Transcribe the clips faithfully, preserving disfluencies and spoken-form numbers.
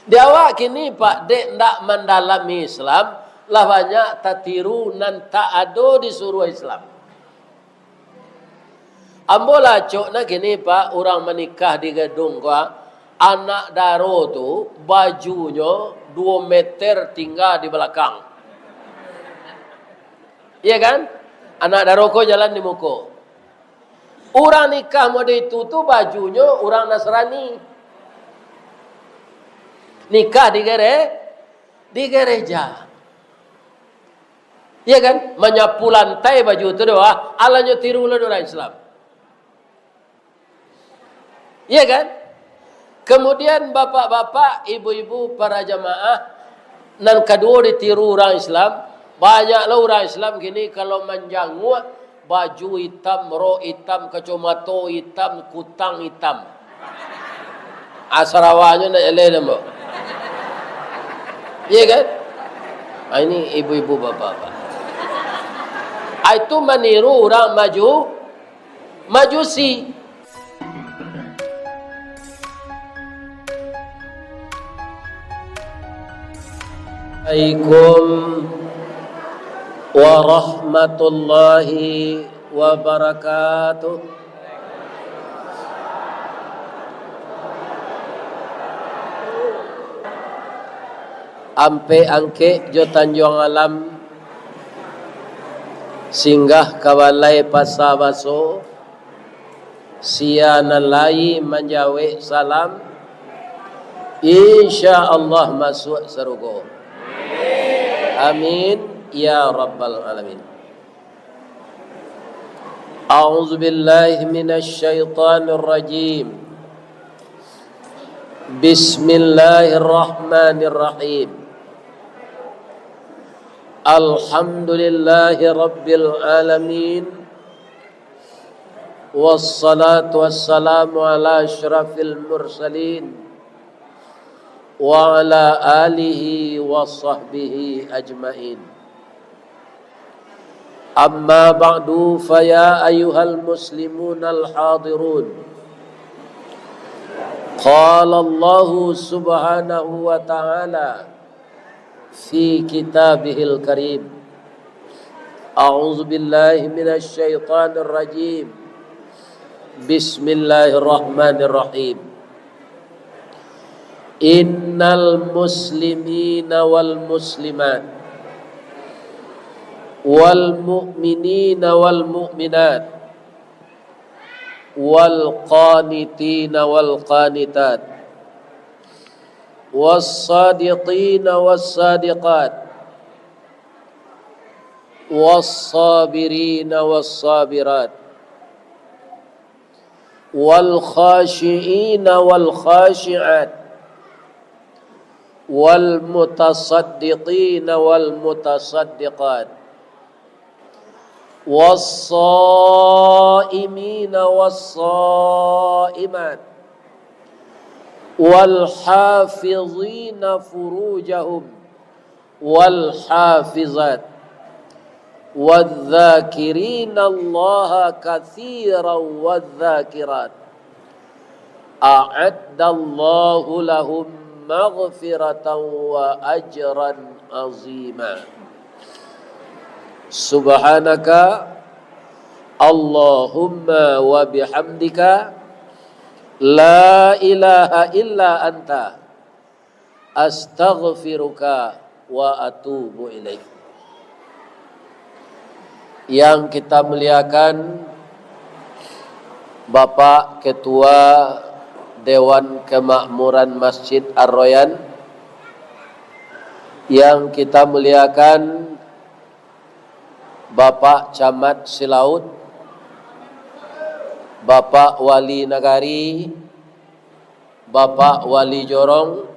Di awak kini, Pak, dek ndak mandalami Islam, lah banyak tatiru nan tak ado di suruah Islam. Ambo lah acok nah kini, Pak, urang manikah di gadung ko, ah, anak daro tu bajunyo duo meter tingga di balakang. Iya kan? Anak daro ko jalan di muko. Urang nikah model itu tu bajunyo urang Nasrani. Nikah di gere-, di gereja. Iya kan? Manyapu lantai baju tu doh, ah. Alanyo tiru lah urang Islam. Iya kan? Kemudian bapak-bapak, ibu-ibu, para jamaah, nan kaduo ditiru urang Islam, banyaklah urang Islam kini kalau manjanguak, baju itam, rok itam, kacomato itam, kutang itam. Asarawanyo nak jaleh namo. Iya kan? Ah, ini ibu-ibu, bapak-bapak. Ah, itu maniru urang maju-, Majusi. Assalamualaikum warahmatullahi wabarakatuh. Ampek Angkek jo Tanjuang Alam, singgah ka balai Pasa Baso, sia nan lai manjawek salam, insya Allah masuak sarugo. Amin, ya rabbal alamin. A'udzubillahi minasyaitonirrajim. Bismillahirrahmanirrahim. Alhamdulillahi rabbil alamin. Wassalatu wassalamu ala asyrafil mursalin, wa ala alihi wa sahbihi ajmain. Amma ba'du, fa ya ayyuhal muslimunal hadirun. Qala Allahu subhanahu wa ta'ala fi kitabihil karim. A'udzu billahi minasy syaithanir rajim. Bismillahirrahmanirrahim. Innal muslimina wal muslimat, wal mu'minina wal mu'minat, wal qanitina wal qanitat, was sadiqina was sadiqat, was sabirina was sabirat, wal khashiina wal khashiat, wal mutasaddiqina wal mutasaddiqat, was shaimina was shaimat, wal hafizina furujahum wal hafizat, wadh-dhakirinallaha katsiran wadh-dzakirat, a'addallahu lahum maghfiratan wa ajran azima. Subhanaka Allahumma wa bihamdika, la ilaha illa anta, astaghfiruka wa atubu ilaik. Yang kita muliakan Bapak Ketua Dewan Kemakmuran Masjid Ar-Royan, yang kita muliakan Bapak Camat Silaut, Bapak Wali Nagari, Bapak Wali Jorong,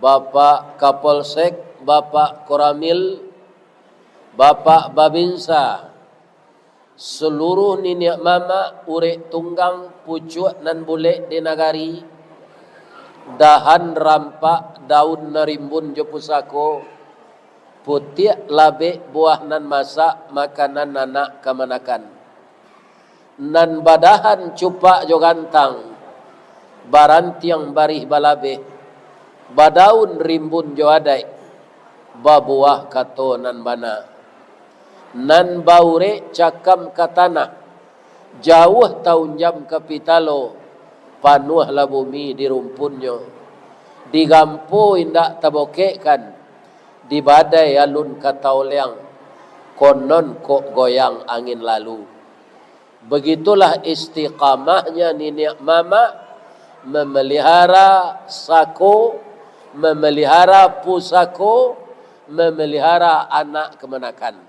Bapak Kapolsek, Bapak Koramil, Bapak Babinsa, saluruh niniak mamak, urek tunggang, pucuak nan bulek di nagari, dahan rampak, daun nan rimbun jo pusako, putiak labek, buah nan masak, makanan anak kamanakan. Nan badahan cupak jo gantang, barantiang barih balabeh, Badaun rimbun jo adaik, babuwah kato nan bana. Nan baurek cakam ka tanah, jauah taunjam ka pitalo, panuahlah bumi di rumpunnyo. Digampo indak tabokekkan, di badai alun ka taoleang, konon kok goyang angin lalu. Begitulah istiqamahnya niniak mamak memelihara sako, memelihara pusako, memelihara anak kamanakan.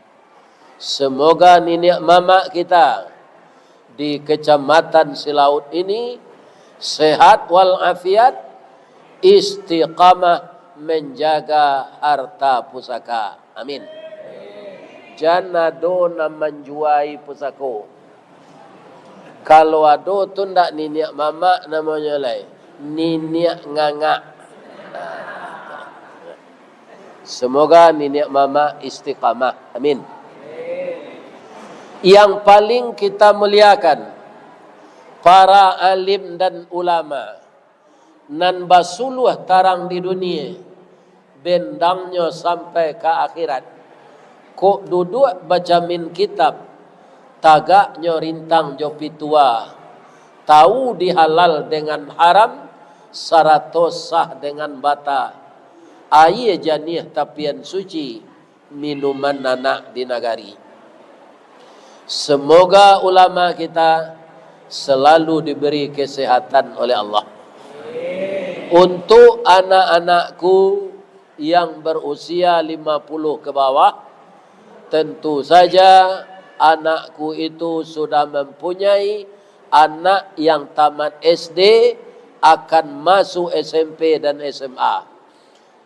Semoga niniak mamak kita di Kecamatan Silaut ini sehat walafiat, istiqamah menjaga harta pusaka. Amin. Jan ado nan manjuwai pusako. Kalau ado tu ndak niniak mamak namonyo lai, niniak ngangak. Semoga niniak mamak istiqamah. Amin. Yang paling kita muliakan, para alim dan ulama nan basuluah tarang di dunia, bendangnyo sampai ka akhirat. Kok duduak bacamin kitab, tagaknyo rintang jo pitua, tawu di halal dengan haram, sarato sah dengan bata. Ayie janiah tapian suci, minuman anak di nagari. Semoga ulama kita selalu diberi kesehatan oleh Allah. Untuk anak-anakku yang berusia lima puluh ke bawah, tentu saja anakku itu sudah mempunyai anak yang tamat S D, akan masuk S M P dan S M A.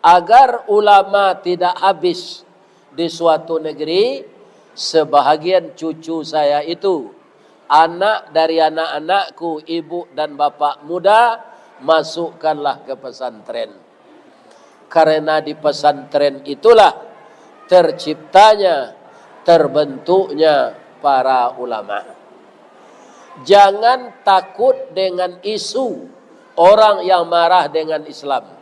Agar ulama tidak habis di suatu negeri, sebahagian cucu saya itu, anak dari anak-anakku, ibu dan bapak muda, masukkanlah ke pesantren. Karena di pesantren itulah terciptanya, terbentuknya para ulama. Jangan takut dengan isu orang yang marah dengan Islam.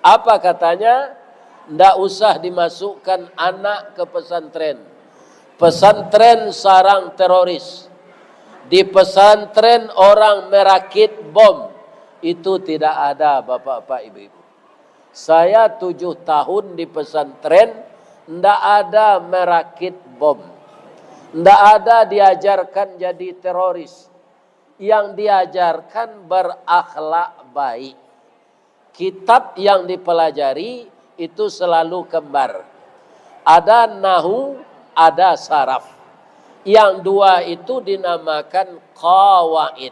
Apa katanya? Ndak usah dimasukkan anak ke pesantren. Pesantren sarang teroris. Di pesantren orang merakit bom. Itu tidak ada, bapak-bapak, ibu-ibu. Saya tujuh tahun di pesantren, ndak ada merakit bom. Ndak ada diajarkan jadi teroris. Yang diajarkan berakhlak baik. Kitab yang dipelajari itu selalu kembar. Ada nahu, ada saraf. Yang dua itu dinamakan qawaid.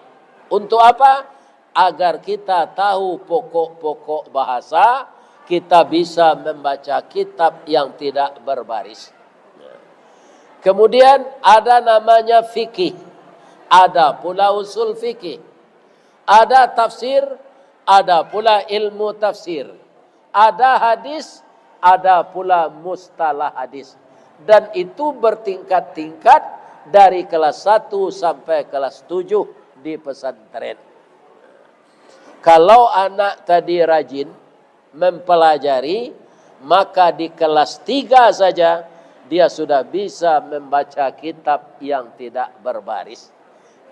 Untuk apa? Agar kita tahu pokok-pokok bahasa, kita bisa membaca kitab yang tidak berbaris. Kemudian ada namanya fikih, ada pula usul fikih, ada tafsir, ada pula ilmu tafsir, ada hadis, ada pula mustalah hadis. Dan itu bertingkat-tingkat dari kelas satu sampai kelas tujuh di pesantren. Kalau anak tadi rajin mempelajari, maka di kelas tiga saja dia sudah bisa membaca kitab yang tidak berbaris.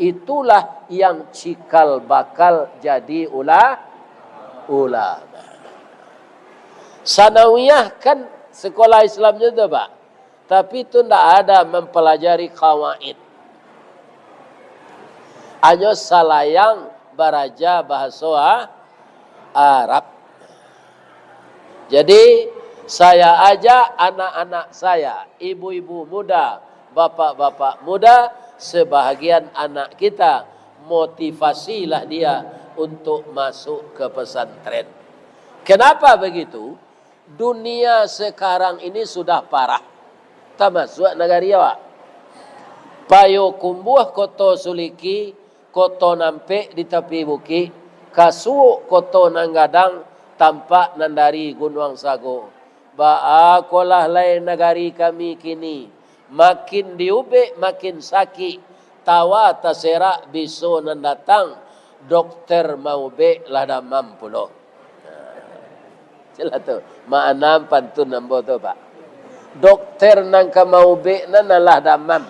Itulah yang cikal bakal jadi ula-, ulama. Sanawiyah kan sekolah Islamnya tu, Pak. Tapi tu ndak ada mempelajari qawaid. Hanyo salayang baraja bahaso A-, Arab. Jadi, saya ajak anak-anak saya, ibu-ibu muda, bapak-bapak muda, sebahagian anak kita, motivasilah dia untuk masuk ke pesantren. Kenapa begitu? Dunia sekarang ini sudah parah, tamasuak nagari awak. Payokumbuah, Koto Suliki, Koto Nampek di tapi bukik, ka suok Koto Nan Gadang, tampak nan dari Gunuang Sago. Baa kolah lai nagari kami kini, makin diubek makin sakik, tawa taserak biso nan datang, dokter maubek lah damam pulo. Lah tu, maanam pantun ambo tu, Pak. Dokter nan ka maubek nan alah damam.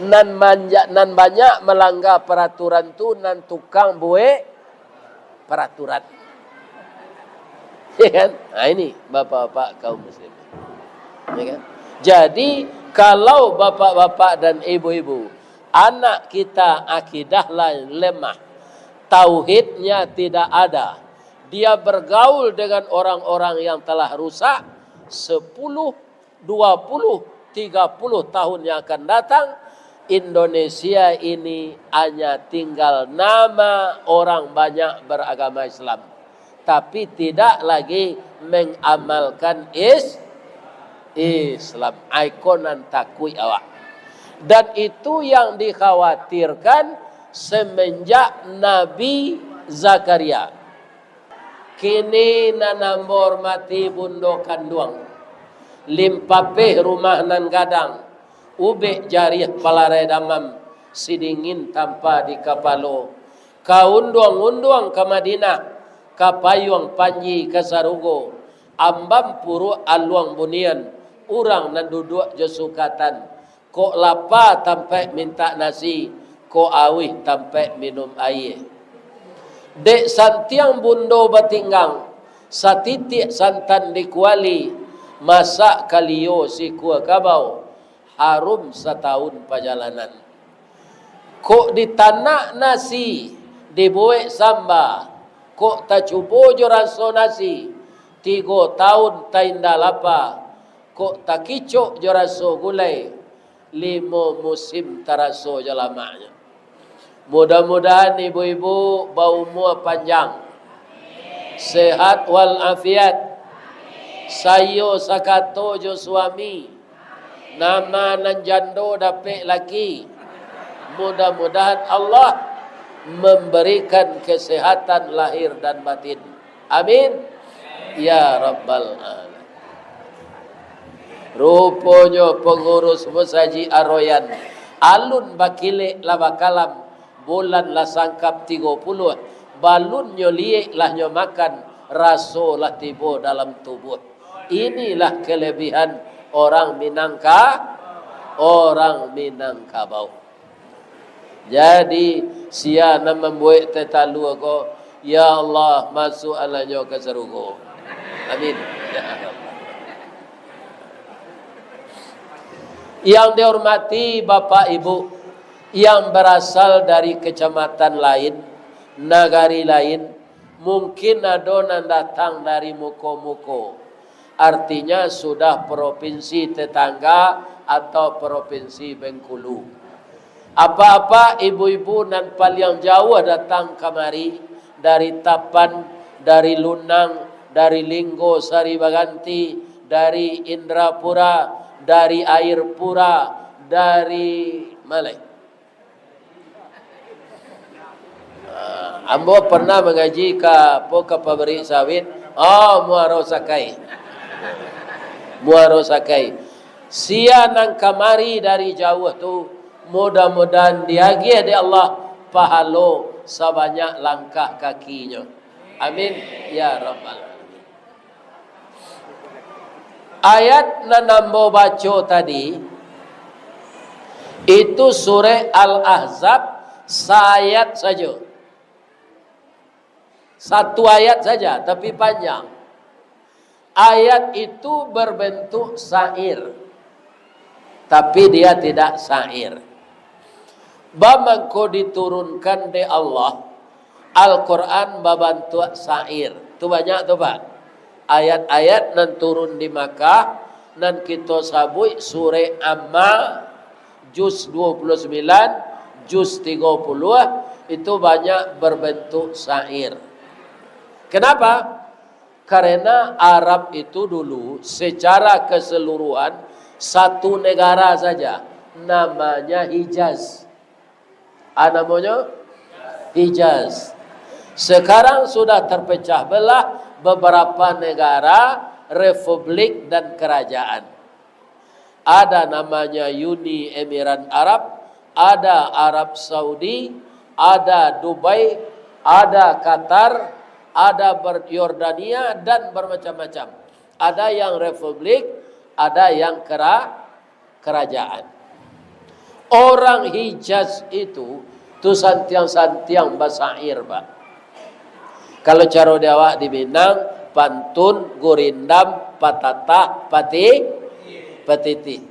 Nan manja-, nan banyak malangga paraturan tu nan tukang buek paraturan. Ya kan? Nah, ini bapak-bapak kaum muslimin. Ya kan? Jadi, kalau bapak-bapak dan ibu-ibu, anak kita akidah lah lemah, tauhidnya tidak ada, dia bergaul dengan orang-orang yang telah rusak, sepuluh, dua puluh, tiga puluh tahun yang akan datang, Indonesia ini hanya tinggal nama orang banyak beragama Islam, tapi tidak lagi mengamalkan is-, Islam. Ai ko nan takuik awak. Dan itu yang dikhawatirkan semenjak Nabi Zakaria. Kini nan ambo hormati bundo kanduang, limpapeh rumah nan gadang, ubek jariah palarai damam, sidingin tampa di kapalo, ka unduang-unduang ka Madinah, ka payuang panji ka sarugo, ambam puruak aluang bunian, urang nan duduak jo sukatan, kok lapa tampaik mintak nasi, kok auih tampaik minum aia. Dek santiang bundo batinggang, satitiak santan di kuali, masak kalio sikua kabau, harum satahun pajalanan. Kok ditanak nasi, dibuek samba, kok tacubo jo raso nasi, tigo tahun tainda lapa, kok takicok jo raso gulai, limo musim taraso jo lamaknyo. Mudah-mudahan ibu-ibu baumua panjang, sehat walafiat, saiyo sakato jo suami, nama nan jando dapek laki. Mudah-mudahan Allah memberikan kesehatan lahir dan batin. Amin. Ya Rabbal Alamin. Ruponyo pangurus masajik Aroyan, alun bakilek lah bakalam, bulan lah sangkap tigo puluah, balunnyo liek lah nyo makan, raso lah tibo dalam tubuah. Inilah kelebihan orang Minangka-, orang Minangkabau. Jadi, sia nan mambuek teh talua ko, ya Allah, masuakannyo ka sarugo. Amin. Yang dihormati Bapak Ibu yang berasal dari kecamatan lain, nagari lain, mungkin ado nan datang dari muko-muko, artinya sudah provinsi tetangga atau provinsi Bengkulu. Apa-apa ibu-ibu nan paliang jauah datang kamari, dari Tapan, dari Lunang, dari Linggo Sari Baganti, dari Indrapura, dari Air Pura, dari ma lai? Ah, ambo pernah mangaji ka, apo, ka pabrik sawit. Oh, Muaro Sakai. Muaro Sakai. Sia nan kamari dari jauah tu, mudah-mudahan diagiah dek Allah pahalo sabanyak langkah kakinyo. Amin, ya Rabbal Alamin. Ayat nan ambo baco tadi, itu surah Al-Ahzab, saayat sajo. Satu ayat saja, tapi panjang. Ayat itu berbentuk syair, tapi dia tidak syair. Ba mangko diturunkan dek Allah, Al-Quran babantuak syair. Tu banyak tu, Pak. Ayat-ayat nan turun di Makkah, nan kito sabuik surah Amma, juz dua puluh sembilan, juz tiga puluh, itu banyak berbentuk syair. Kenapa? Karena Arab itu dulu secara keseluruhan satu negara saja, namanya Hijaz. Ah, namonyo Hijaz. Sekarang sudah terpecah belah beberapa negara, republik, dan kerajaan. Ada namanya Uni Emirat Arab, ada Arab Saudi, ada Dubai, ada Qatar, ada ber-, Yordania, dan bermacam-macam. Ada yang republik, ada yang kera-, kerajaan. Orang Hijaz itu, tu santiang-santiang basair, Pak. Kalau caro di awak di Minang, pantun, gurindam, patatah, pati-, patiti.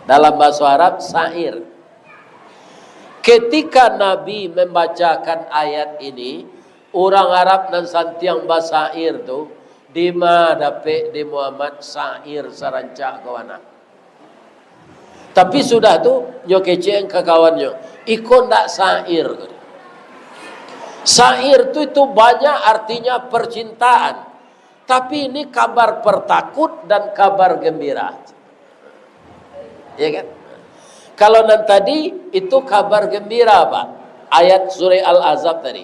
Dalam bahasa Arab, sair. Ketika Nabi membacakan ayat ini, urang Arab nan santiang basair tu, dima dapek di Muhammad sair sarancak kawana. Tapi sudah tu, nyo kecek ka kawannyo, iko ndak sair. Sair tu itu banyak artinya percintaan. Tapi ini kabar pertakut dan kabar gembira. Ya kan? Kalau nan tadi, itu kabar gembira, Pak. Ayat surah Al-Ahzab tadi.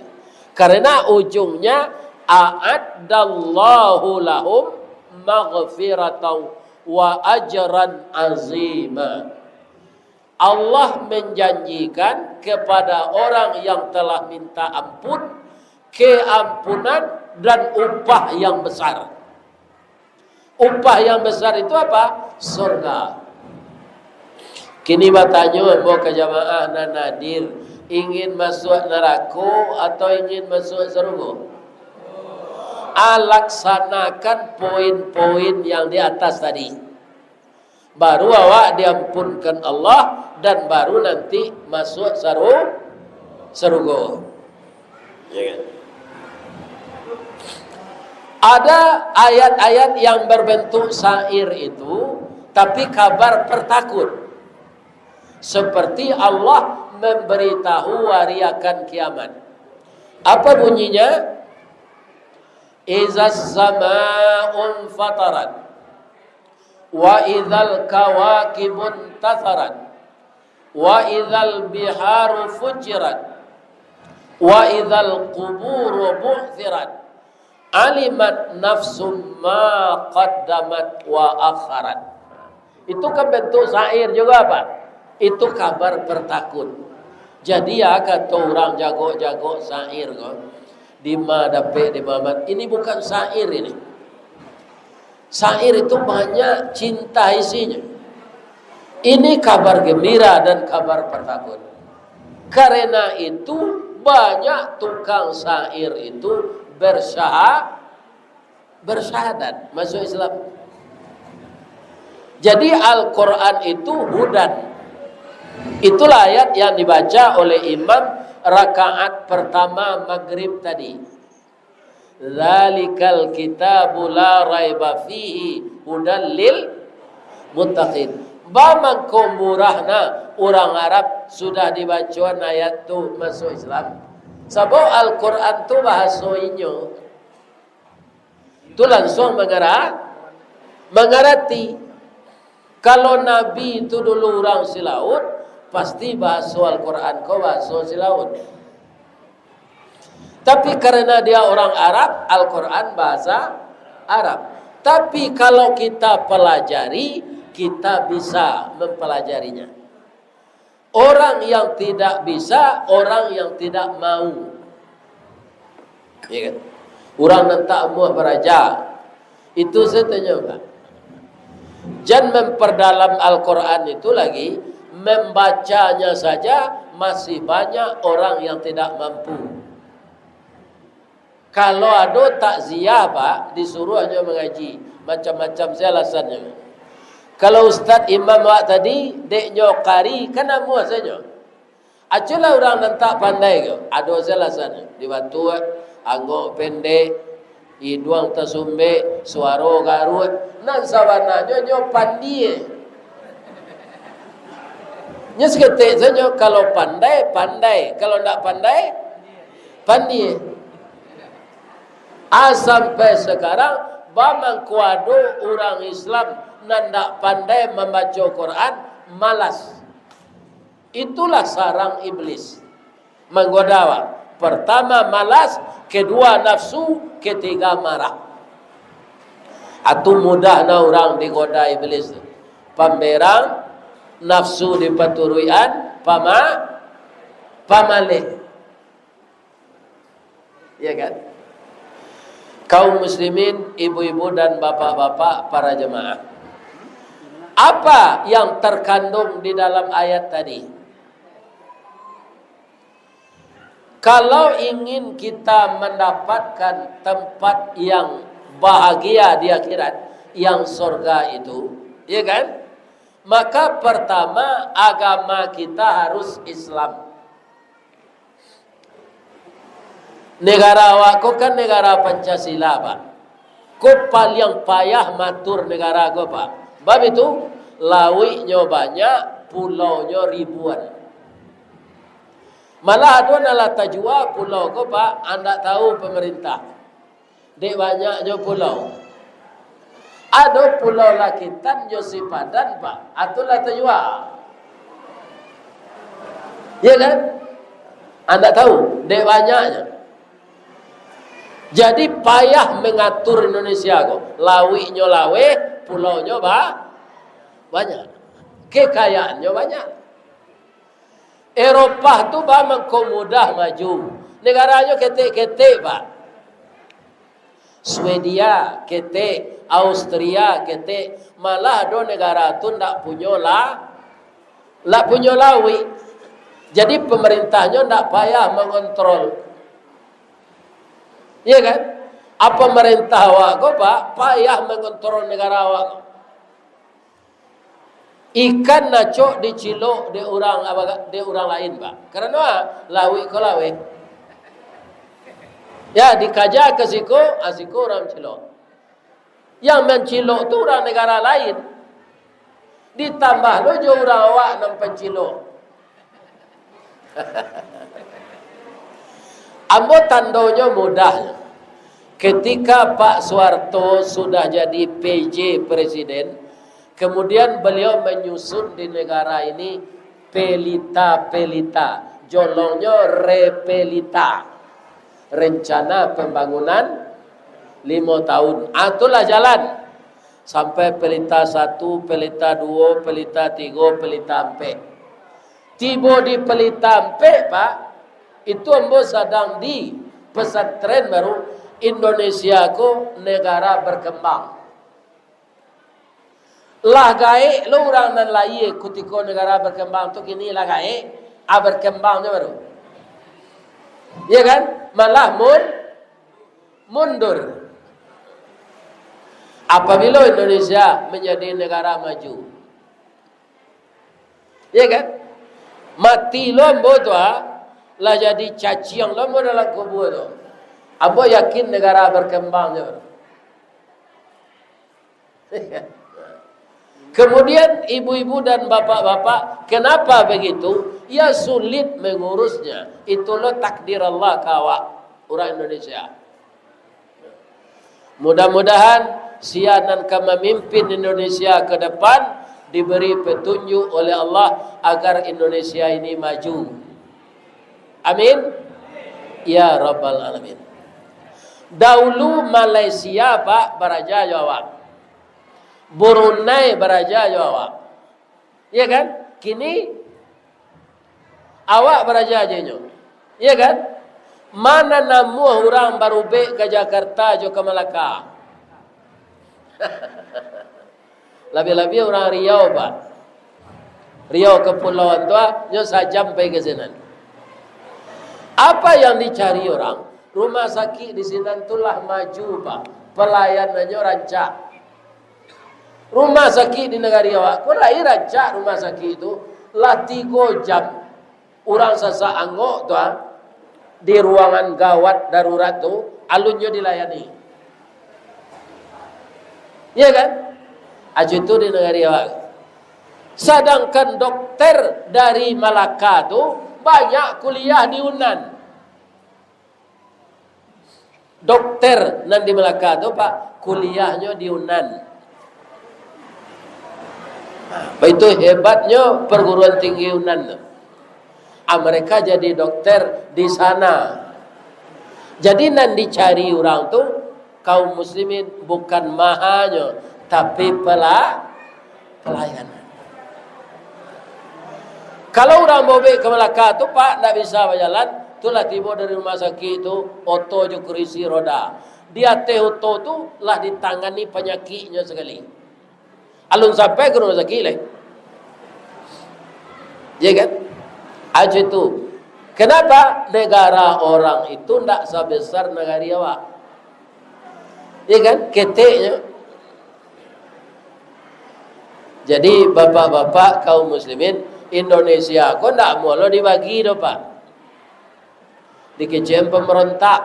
Karena ujungnya, "A'addallahu lahum maghfiratan wa ajran azima." Allah menjanjikan kepada orang yang telah minta ampun, keampunan dan upah yang besar. Upah yang besar itu apa? Surga. Kini batanyo ambo ka jamaah nan hadir, ingin masuak narako atau ingin masuak sarugo? Ah, laksanakan poin-poin yang di atas tadi. Baru awak diampunkan Allah, dan baru nanti masuak saru-, sarugo. Ya kan? Ada ayat-ayat yang berbentuk syair itu, tapi kabar pertakut. Seperti Allah memberitahu hari akan kiamat. Apa bunyinya? "Izas sama'un fatarat, wa izal kawakibun tasarat, wa izal biharu fujirat, wa izal quburu bu'thirat, alimat nafsum ma qaddamat wa akharat." Itu kan bentuk syair juga, Pak. Itu kabar pertakut. Jadi, ya, kato urang jago-jago syair ko, dima dapek di Muhammad. Ini bukan syair ini. Syair itu banyak cinta isinya. Ini kabar gembira dan kabar pertakut. Karena itu, banyak tukang syair itu bersyaha-, bersyahadat masuk Islam. Jadi, Al-Quran itu hudan. Itulah ayat yang dibaca oleh imam rakaat pertama maghrib tadi. "Dzalikal kitabu la raiba fihi hudan lil muttaqin." Ba mangko murahna urang Arab sudah dibacoan ayat tu masuk Islam. Sabab Al-Quran tu bahaso inyo. Tu lansuang mangara-, mangarati. Kalau Nabi tu dulu urang Silaut, pasti bahaso Al-Quran ko bahaso Silaut. Tapi karena dia orang Arab, Al-Quran bahasa Arab. Tapi kalau kita pelajari, kita bisa mempelajarinya. Orang yang tidak bisa, orang yang tidak mau. Ya kan? Urang nan tak amuah baraja. Itu sajo, Pak. Jan memperdalam Al-Quran itu lagi, membacanya saja masih banyak orang yang tidak mampu. Kalau ado takziah, Pak, disuruah nyo mangaji, macam-macam sajo alasannyo. Kalau ustaz imam awak tadi, dek nyo kari, kan amuah sajo. Aculah urang nan tak pandai ko, ado sajo alasannyo, di batuak, angok pendek, iduang tasumbek, suaro garuak, nan sabananyo nyo pandie. Nyo saketek sajo, kalau pandai, pandai, kalau ndak pandai, pandie. Ah, sampai sakarang, ba mangko ado urang Islam nan ndak pandai mambaco Quran, malas. Itulah sarang iblis. Manggoda awak. Pertama malas, kedua nafsu, ketiga marah. Atu mudah na urang digoda iblis tu. Pamberang, nafsu dipaturuikan, pama-, pamaleh. Ya kan? Kaum muslimin, ibu-ibu dan bapak-bapak, para jemaah. Apa yang terkandung di dalam ayat tadi? Kalau ingin kita mendapatkan tempat yang bahagia di akhirat, yang sorga itu, ya kan? Maka pertama, agama kita harus Islam. Negara awak ko kan negara Pancasila, Pak. Ko paliang payah matur negara ko, Pak. Bab itu, lauiknyo banyak, pulaunyo ribuan. Malah ado nan lah tajua pulau ko, Pak, andak tahu pemerintah. Dek banyaknyo pulau. Ado Pulau Lakitan jo Sipadan, Pak. Atu lah tajua. Ya kan? Andak tahu, dek banyaknyo. Jadi payah mengatur Indonesia ko. Lauiknyo laweh, pulaunyo ba-, banyak. Kekayaannyo banyak. Eropah tu, Pak, mangko mudah maju. Negaranyo ketek-ketek, Pak. Swedia ketek, Austria ketek, malah ado negara tu ndak punyo la-, ndak punyo lauik. Jadi pemerintahnyo ndak payah mengontrol. Iya kan? Apa pemerintah awak ko, Pak, payah mengontrol negara awak ko. Ikan nacok dicilok dek urang, dek urang lain, Pak. Karano, ah, lauik ko laweh. Ya, dikaja ka siko, ah, siko urang cilok. Yang mancilok tu urang negara lain. Ditambah lo jo urang awak nan pancilok. Ambo tandonyo mudah. Ketika Pak Soeharto sudah jadi P J Presiden, kemudian beliau menyusun di negara ini pelita-pelita, jolongnyo repelita, rencana pembangunan limo tahun. Ah, itulah jalan. Sampai pelita satu, pelita duo, pelita tigo, pelita ampek. Tibo di pelita ampek, Pak, itu ambo sadang di pesantren baru, Indonesia ko negara berkembang. Lah gaek lo urang nan lahia kutiko negara berkembang tu, kini lah gaek, ah, berkembangnyo baru. Ya kan? Malah mun-, mundur. Apabila Indonesia menjadi negara maju, ya kan? Mati lo ambo tu, ah, lah jadi caciang lo ambo dalam kubua tu. Ambo yakin negara berkembang tu. Kemudian ibu-ibu dan bapak-bapak, kenapa begitu? Ya sulit mengurusnya. Itu lo takdir Allah ka awak, urang Indonesia. Mudah-mudahan sia nan ka mamimpin Indonesia ke depan diberi petunjuk oleh Allah agar Indonesia ini maju. Amin. Ya Rabbal Alamin. Daulu Malaysia, Pak, baraja jo awak. Brunei baraja jo awak. Iya kan? Kini awak baraja jo inyo. Iya kan? Ma nan namuah urang barubek ka Jakarta jo ka Malaka? Labiah-labiah urang Riau, Pak. Riau Kepulauan tu, ah, nyo sajam pai ka sinan. Apa yang dicari orang? Rumah sakit di sinan tu lah maju, Pak. Pelayanannyo rancak. Rumah sakik di nagari awak ko lai rancak rumah sakik tu, lah tigo jam. Urang sasak angok tu, ah, di ruangan gawat darurat tu, alunnyo dilayani. Iya kan? Acu itu di nagari awak. Sadangkan dokter dari Malaka tu banyak kuliah di Unan. Dokter nan di Malaka tu, Pak, kuliahnyo di Unan. Baitu hebatnyo perguruan tinggi Unan tu. Ah, mereka jadi dokter di sana. Jadi, nan dicari urang tu, kaum muslimin, bukan mahanyo, tapi pela-, pelayanan. Kalau urang bobek ka Malaka tu, Pak, ndak bisa bajalan, Itulah tibo dari rumah sakik tu, oto jo kurisi roda. Di ateh oto tu lah ditangani panyakiknyo sakali. Alun sampai ka rumah sakik lai. Ya kan? Aja itu. Kenapa negara orang itu ndak sabesar nagari awak? Ya kan? Keteknyo. Jadi, bapak-bapak kaum muslimin, Indonesia ko ndak mulo dibagi doh, Pak. Dikecekan pemberontak.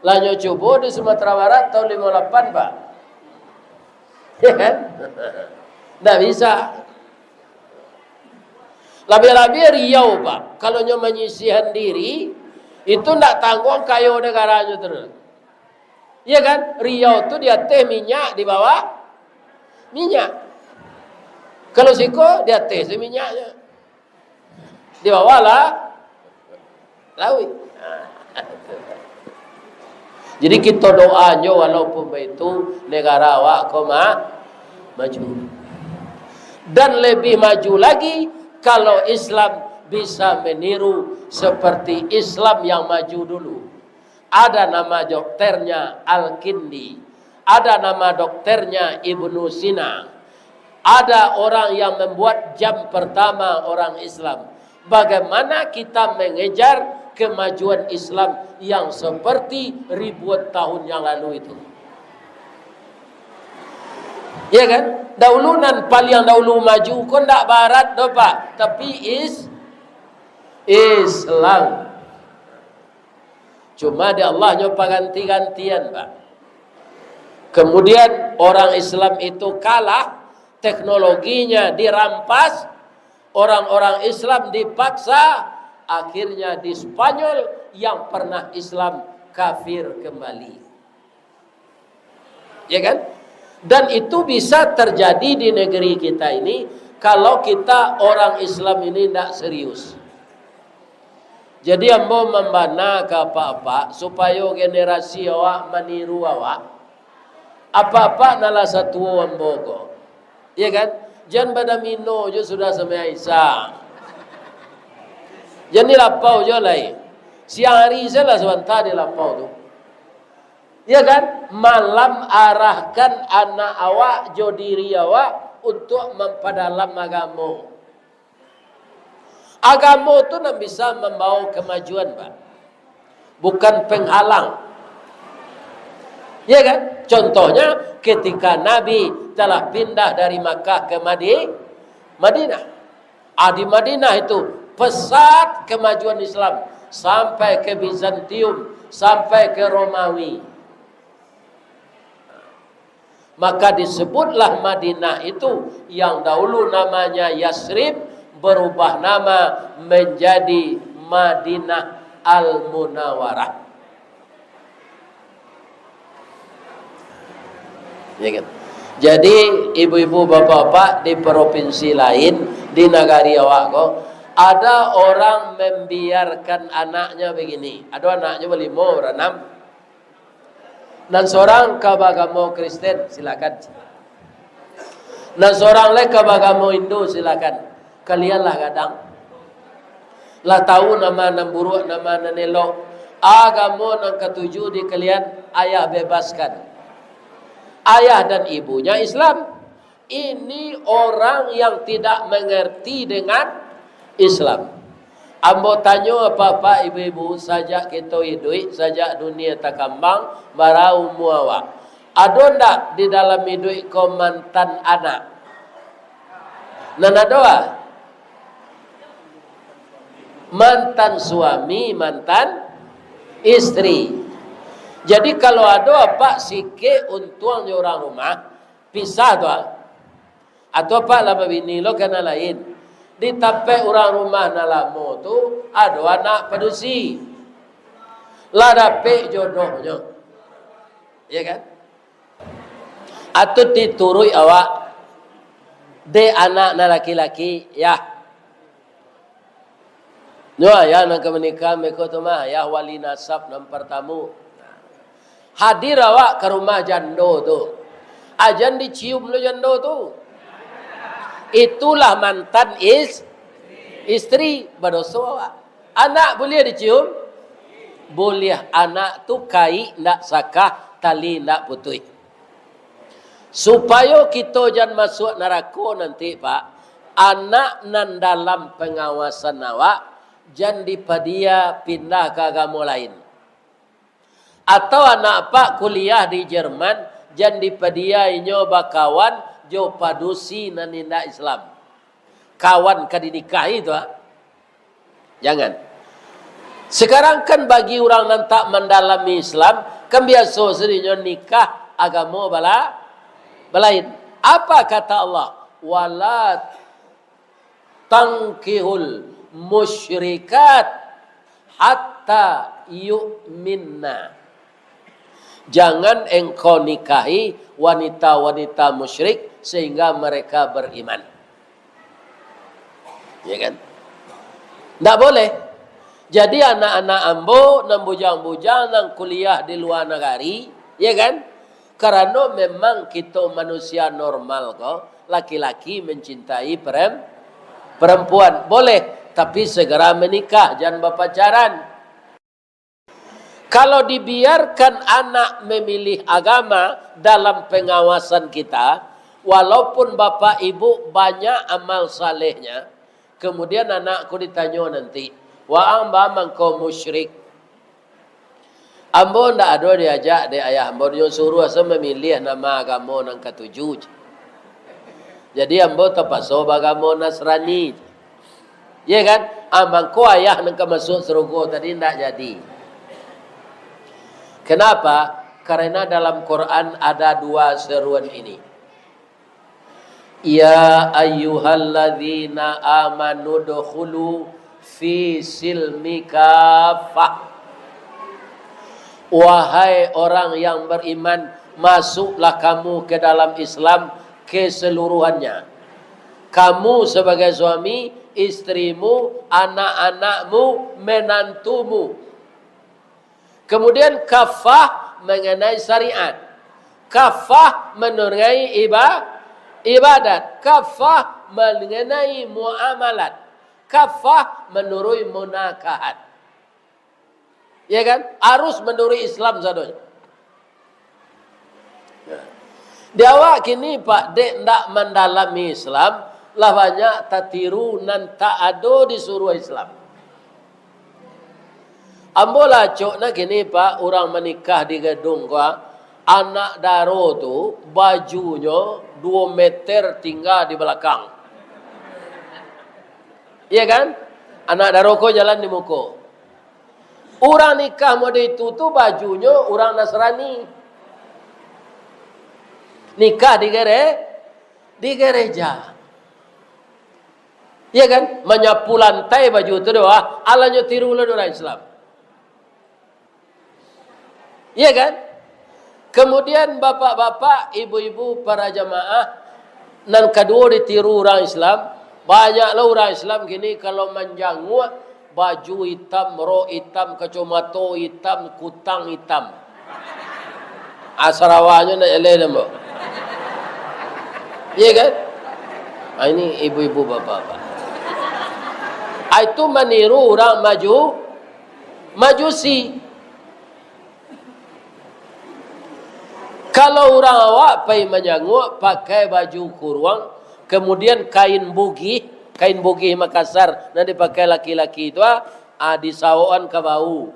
Lah nyo cubo di Sumatera Barat tahun limo lapan, Pak. Ya kan? Ndak bisa. Labiah-labiah Riau, Pak. Kalau nyo manyisihan diri, itu ndak tangguang kayo negaranyo tu. Iya kan? Riau tu di ateh minyak, di bawah minyak. Kalau siko di ateh se minyaknyo. Di bawah lah lauik. Jadi kito doanyo walaupun baitu negara awak ko ma-, maju. Dan lebih maju lagi kalau Islam bisa meniru seperti Islam yang maju dulu. Ada nama dokternya Al-Kindi, ada nama dokternya Ibnu Sina, ada orang yang membuat jam pertama orang Islam. Bagaimana kita mengejar kemajuan Islam yang seperti ribuan tahun yang lalu itu? Ya kan? Dahulu nan paling dahulu maju ko ndak barat doh, Pak, tapi is-, Islam. Cuma di Allah nyo paganti-gantian, Pak. Kemudian orang Islam itu kalah, teknologinya dirampas, orang-orang Islam dipaksa, akhirnya di Spanyol yang pernah Islam kafir kembali. Ya kan? Dan itu bisa terjadi di negeri kita ini kalau kita orang Islam ini ndak serius. Jadi ambo mambana ka apak-apak, supayo generasi awak maniru awak. Apak-apak nan lah satuo ambo ko. Ya kan? Jan badamino jo sudah sumbayang Isya. Jan di lapau jo lai. Siang hari se lah sabanta di lapau tu. Ya kan? Malam arahkan anak awak jo diri awak untuak mampadalam agamo. Agamo tu nan bisa mambawa kamajuan, Pak. Bukan penghalang. Ya kan? Contohnya, ketika Nabi telah pindah dari Makkah ke Madi-, Madinah. Ah, di Madinah itu pesat kemajuan Islam sampai ke Bizantium, sampai ke Romawi. Maka disebutlah Madinah itu yang dahulu namanya Yasrib berubah nama menjadi Madinah Al-Munawarah. Ya kan? Jadi, ibu-ibu, bapak-bapak, di provinsi lain, di nagari awak ko, ada orang membiarkan anaknya begini. Ada anaknya balimo, baranam. Nan sorang ka bagamo Kristen, silakan. Nan sorang lai ka bagamo Hindu, silakan. Kalian lah gadang. Lah tahu nama nan buruak, nama nan elok. Agamo nan katuju di kalian, ayah bebaskan. Ayah dan ibunya Islam. Ini orang yang tidak mengerti dengan Islam. Ambo tanyo apak-apak, ibu-ibu, sajak kito iduik, sajak dunia takambang, bara umua awak? Ado ndak di dalam iduik ko mantan anak? Nan ado, ah? Mantan suami, mantan istri. Jadi, kalau ado apak sikik untuang jo urang rumah, pisah tu, ah. Atau apak lah babini lo ka nan lain. Di tampek urang rumah nan lamo tu, ado anak padusi. Lah dapek jodohnyo. Ya kan? Atau dituruik awak dek anak nan laki-laki, yah. Nyo ayah nan ka manikahan beko tu mah, ayah wali nasab nan partamo. Hadir awak ka rumah jando tu. Ajan dicium lo jando tu. Itulah mantan is-, istri, badoso awak. Anak buliah dicium? Buliah anak tu kaik ndak sakah, tali ndak putuih. Supayo kito jan masuak narako nanti, Pak, anak nan dalam pangawasan awak jan dipadia pindah ka agamo lain. Atau anak Apak kuliah di Jerman, jan dipadia inyo bakawan jo padusi nan indak Islam. Kawan ka dinikahi tu, ah. Jangan. Sekarang kan bagi urang nan tak mandalami Islam, kan biaso sadonyo nikah agamo bala-, balain. Apa kata Allah? "Wala tankihul musyrikat hatta yu'minna." Jangan engkau nikahi wanita-wanita musyrik sehingga mereka beriman. Ya kan? Ndak boleh. Jadi anak-anak ambo, nan bujang-bujang, nan kuliah di luar nagari, ya kan? Karano memang kito manusia normal ko, laki-laki mencintai perem-, perempuan. Boleh, tapi segera menikah, jangan bapacaran. Kalau dibiarkan anak memilih agama dalam pengawasan kita, walaupun bapak ibu banyak amal salehnya, kemudian anak ko ditanyo nanti, "Waang ba mangko musyrik?" Ambo ndak ado diajak dek ayah ambo, nyo suruah se mamiliah nama agamo nan katuju. Jadi ambo tapaso baagamo Nasrani. Iya kan? Ah, mangko ayah nan ka masuak sarugo tadi ndak jadi. Kenapa? Karena dalam Quran ada dua seruan ini. "Ya ayyuhalladzina amanu dkhulu fi silmi kaffah." Wahai orang yang beriman, masuklah kamu ke dalam Islam keseluruhannya. Kamu sebagai suami, istrimu, anak-anakmu, menantumu. Kemudian kafah mengenai syariat. Kafah mengenai iba-, ibadat. Kafah mengenai muamalat. Kafah menurui munakahat. Ya kan? Harus menurui Islam sadonyo. Di awak kini, Pak, dek ndak mandalami Islam, lah banyak tatiru nan tak ado di suruah Islam. Ambo lah acok nah kini, Pak, urang manikah di gadung ko, ah, anak daro tu bajunyo duo meter tingga di balakang. Iya kan? Anak daro ko jalan di muko. Urang nikah model itu tu bajunyo urang Nasrani. Nikah di gere-, di gereja. Iya kan? Manyapu lantai baju tu doh, ah. Alanyo tiru lah urang Islam. Iya kan? Kemudian bapak-bapak, ibu-ibu, para jamaah, nan kaduo ditiru urang Islam, banyaklah urang Islam kini kalau manjanguak, baju itam, rok itam, kacomato itam, kutang itam. Ah, sarawanyo ndak jaleh namo. Iya kan? Ah, ini ibu-ibu, bapak-bapak. Ah, itu maniru urang maju-, Majusi. Kalau urang awak pai manjanguak pakai baju kuruang, kemudian kain bugih, kain bugih Makassar nan dipakai laki-laki tu, ah, ah, disawokan ka bahu.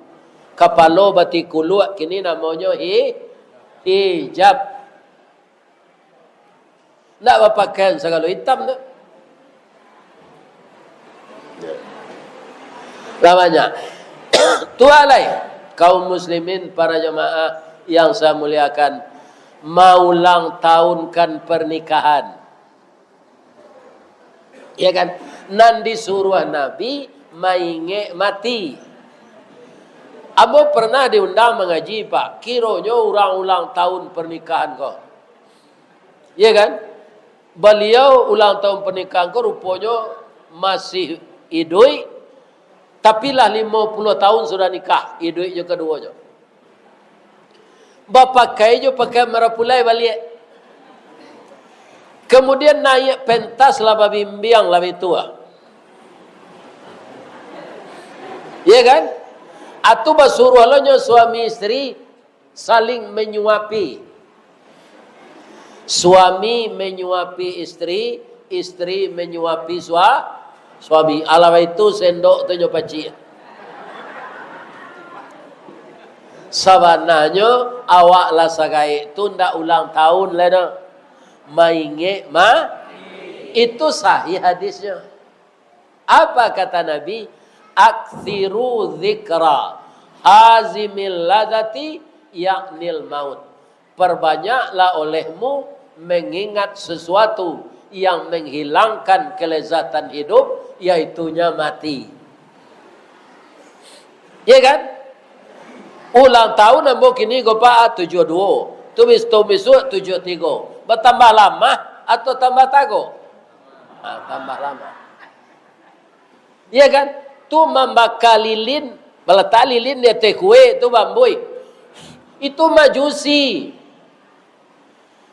Kapalo batikuluak, kini namonyo hi-, hijab. Ndak bapakaian sagalo itam tu. Lah banyak. Tu alai, kaum muslimin, para jamaah yang saya muliakan, maulang tahunkan pernikahan. Ya kan? Nan disuruah Nabi maingek mati. Ambo pernah diundang mangaji, Pak. Kironyo urang ulang tahun pernikahan ko. Iya kan? Baliau ulang tahun pernikahan ko ruponyo masih iduik, tapi lah limo puluah tahun sudah nikah, iduik jo kaduonyo. Bapakai jo pakaian marapulai baliak. Kemudian naiak pentas lah babimbiang lah bitua. Iya kan? Atu basuruah lo nyo suami isteri saling menyuapi. Suami menyuapi isteri, isteri menyuapi sua-, suami. Alah itu sendok tu nyo pacik. Sabananyo awak lah sagaek tu ndak ulang tahun lai doh. Maingek ma-, itu sahih hadisnyo. Apa kata Nabi? "Aktsiru dzikra hazimil ladzati, yaknil maut." Perbanyaklah olehmu mengingat sesuatu yang menghilangkan kelezatan hidup, yaitunya mati. Ya kan? Ulang tahun ambo kini ko, Pak, tujuah duo. Tu bis-, tahun bisuak tujuah tigo. Batambah lamah atau tambah tago? Ah, tambah lamah. Iya kan? Tu mambaka lilin, balatak lilin di ateh kue tu bambuih. Itu Majusi.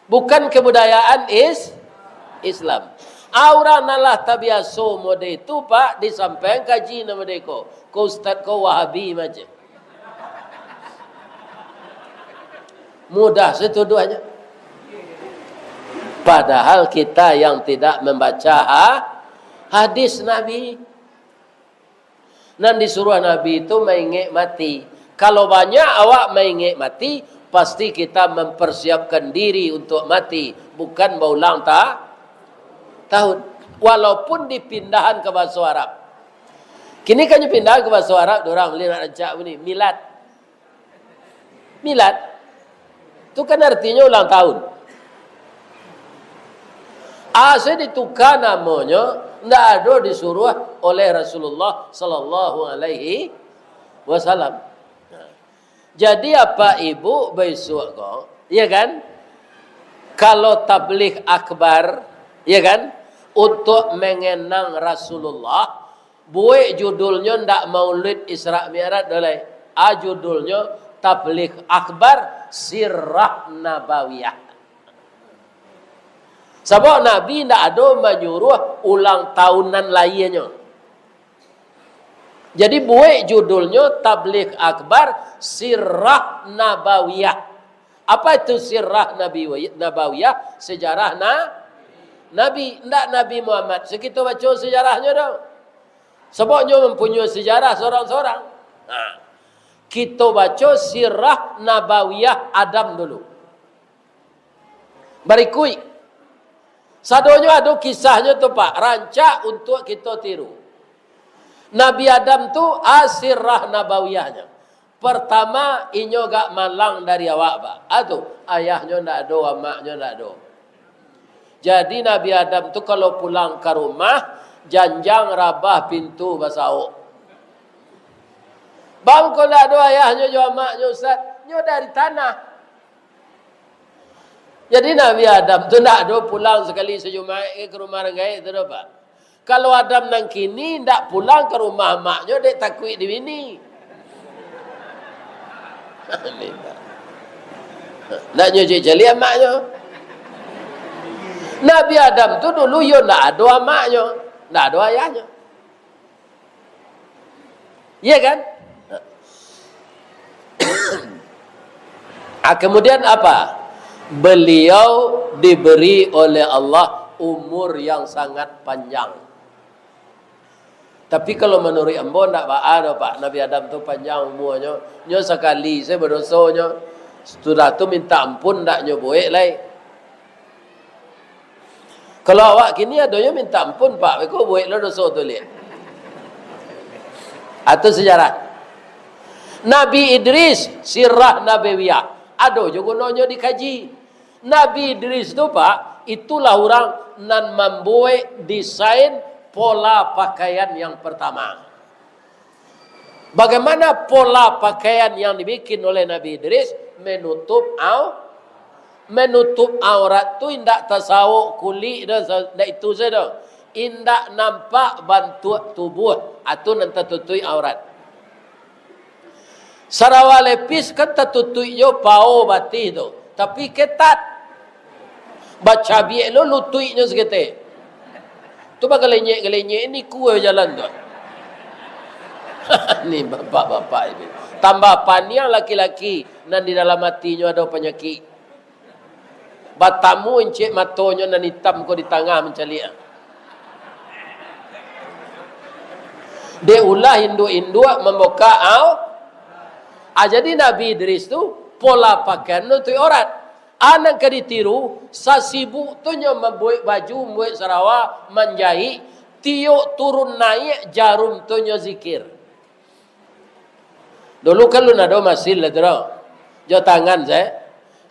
Bukan kebudayaan is-, Islam. Urang nan lah tabiaso mode itu, Pak, disampaian kaji nan mode ko. Ko ustaz ko Wahabi macam. Mudah setuduhannya. Padahal kita yang tidak membaca ha-, hadis Nabi. Nan disuruah Nabi tu maingek mati. Kalau banyak awak maingek mati, pasti kita mempersiapkan diri untuk mati, bukan baulang ta-, tahun. Walaupun dipindahan ka bahaso Arab. Kini kan dipindahan ka bahaso Arab, dorang lai nak rancak bunyi, milad. Milad. Tu kan artinyo ulang tahun. Asa dituka namonyo, ndak ado disuruah oleh Rasulullah sallallahu alaihi wasallam. Jadi, apak ibuk baisuak ko, ya kan? Kalau tabligh akbar, ya kan? Untuk mengenang Rasulullah, buek judulnyo ndak Maulid Isra Mi'raj doh lai. A, judulnyo Tabligh Akbar Sirah Nabawiyah. Sabab Nabi ndak ado manyuruah ulang tahun nan lahianyo. Jadi, buek judulnyo Tabligh Akbar Sirah Nabawiyah. Apa itu Sirah Nabi-, Nabawiyah? Sejarah na-, Nabi. Ndak Nabi Muhammad. Sakito baco sejarahnyo doh. Sabab nyo mampunyoi sejarah sorang-sorang. Nah, kito baco Sirah Nabawiyah Adam dulu. Barikuik. Sadonyo ado kisahnyo tu, Pak. Rancak untuak kito tiru. Nabi Adam tu, a, sirah nabawiyahnyo. Pertama, inyo agak malang dari awak, Pak. A tu, ayahnyo ndak ado, amaknyo ndak ado. Jadi, Nabi Adam tu kalau pulang ka rumah, janjang rabah pintu basaok. Bang, kok ndak ado ayahnyo jo amaknyo, Ustaz? Nyo dari tanah. Jadi, Nabi Adam tu ndak ado pulang sakali sajumaik ka rumah urang gaek tu doh, Pak. Kalau Adam nan kini ndak pulang ka rumah amaknyo dek takuik dibini. Ndak nyo cek caliak amaknyo. Nabi Adam tu dulu yo ndak ado amaknyo, ndak ado ayahnyo. Iya kan? Ah, kemudian apa? Beliau diberi oleh Allah umur yang sangat panjang. Tapi kalau manuruik ambo, ndak baa doh, Pak. Nabi Adam tu panjang umuanyo. Nyo sakali se badosonyo. Sudah tu minta ampun, ndak nyo buek lai. Kalau awak kini adonyo minta ampun, Pak, beko buek lo doso tu liak. Atau sejarah. Nabi Idris, sirah nabawiyah. Ado jo gunonyo dikaji. Nabi Idris tu, Pak, itulah urang nan mambuek desain pola pakaian yang pertama. Bagaimana pola pakaian yang dibikin oleh Nabi Idris? Menutup au-, menutup aurat tu indak tasaok kulik doh, sa-, indak itu sajo doh. Indak nampak bantuak tubuh, atu nan tatutuik aurat. Sarawa lepis kan tatutuik jo pao batih tu, tapi ketat. Bacabiak lo lutuiknyo saketek. Tu bagalenyek-galenyek, ni kue jalan tu. Ni bapak-bapak ini. Tambah paniang laki-laki nan di dalam atinyo ado panyakik. Batamu incek matonyo nan itam ko di tangah mancaliak. Dek ulah induak-induak mambukak au-, ah, jadi Nabi Idris tu pola pakaian nutuik aurat. Ah, nan ka ditiru, sasibuk tu nyo mambuek baju, mambuek sarawa, manjaik, tiok turun naiak jarum tu nyo zikir. Dulu kan lun ado masin lah tu doh. Jo tangan sae.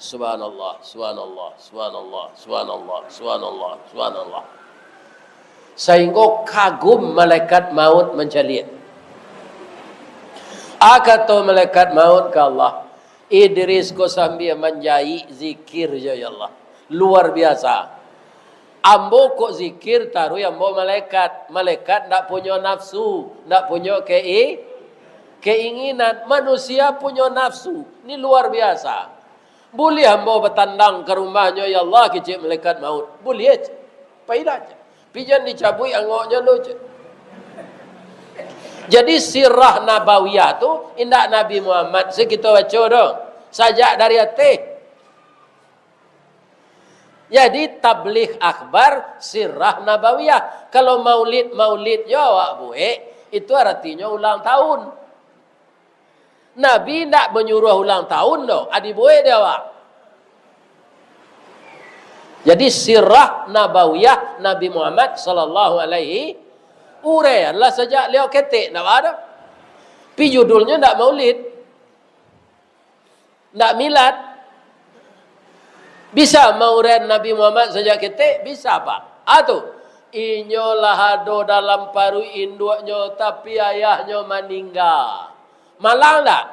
Subhanallah, subhanallah, subhanallah, subhanallah, subhanallah, subhanallah. Sainggo kagum malaikat maut mancaliak. Ah, kato malaikat maut ka Allah, "Idris ko sambia manjaik zikir jo, ya Allah. Luar biasa. Ambo kok zikir taruih ambo malaikat. Malaikat ndak punyo nafsu, ndak punyo kei-, keinginan. Manusia punyo nafsu. Ni luar biasa. Buliah ambo batandang ka rumahnyo, ya Allah," kecek malaikat maut. "Buliah, cek. Pailah, cek. Pijan dicabuik angoknyo tu, cek." Jadi sirah nabawiyah tu indak Nabi Muhammad se kito baco doh. Sajak dari ateh. Jadi, tabligh akhbar sirah nabawiyah. Kalau maulid-maulid jo awak buek, itu aratinyo ulang tahun. Nabi ndak manyuruah ulang tahun doh, ah, dibuek dek awak. Jadi, sirah nabawiyah Nabi Muhammad sallallahu alaihi, uraianlah sajak liau ketek, ndak baa doh. Pi judulnyo ndak maulid. Ndak milad. Bisa mauraian Nabi Muhammad sajak ketek? Bisa, Pak. Ah, tu. Inyo lah ado dalam paruik induaknyo, tapi ayahnyo maningga. Malang ndak?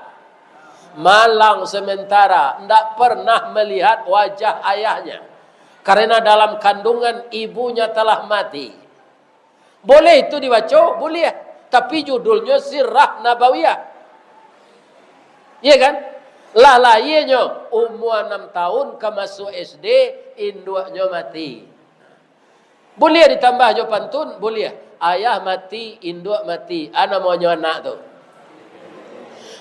Malang sementara, ndak pernah melihat wajah ayahnya. Karena dalam kandungan ibunya telah mati. Boleh itu dibaco? Boleh. Tapi judulnyo Sirah Nabawiyah. Iya kan? Lah lahianyo umua anam tahun ka masuak S D, induaknyo mati. Boleh ditambah jo pantun? Boleh. Ayah mati, induak mati. Ah, namonyo anak tu.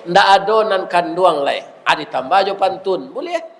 Ndak ado nan kanduang lai. Ah, ditambah jo pantun. Boleh.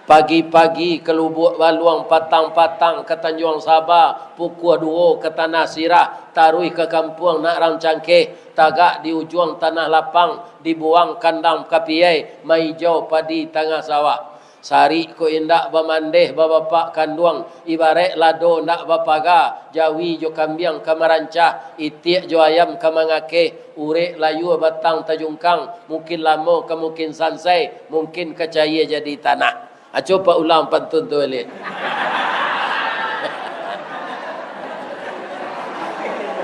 Pagi-pagi ka Lubuak Baluang, patang-patang ka Tanjuang Saba, pukua duo ka Tanah Sirah, taruih ka kampuang Nak Rang Cangkeh, tagak di ujuang Tanah Lapang, dibuang kandang kapiai, maijau padi tangah sawah. Sarik ko indak bamandeh babapak kanduang, ibaraik lado ndak bapaga, jawi jo kambiang ka marancah, itiak jo ayam ka mangakeh, urek layua batang tajungkang, mungkin lamo ka mungkin sansai, mungkin ka caia jadi tanah. Aco Pak ulang pantun tu baliak.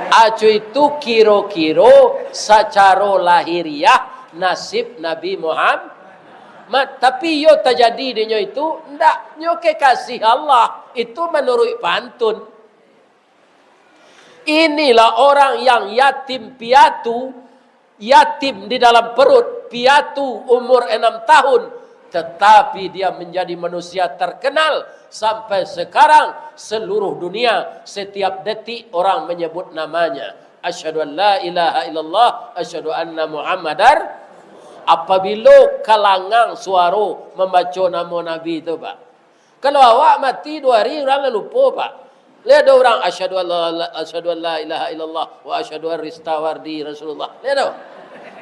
Aco itu kiro-kiro sacaro lahiriah nasib Nabi Muhammad. Tapi iyo tajadi dinyo itu, ndak, nyo kekasih Allah. Itu manuruik pantun. Inilah orang yang yatim piatu, yatim di dalam perut, piatu umur enam tahun, tetapi dia menjadi manusia terkenal sampai sekarang, seluruh dunia, setiap detik orang menyebut namanya. Asyhadu an la ilaha illallah, asyhadu anna Muhammadar. Apabilo kalangang suaro mambaco namo Nabi tu, Pak. Kalau awak mati duo hari, urang lah lupo, Pak. Lai ado urang, "Asyhadu an la, asyhadu an la ilaha illallah wa asyhadu an Ristawardi Rasulullah." Lai ado?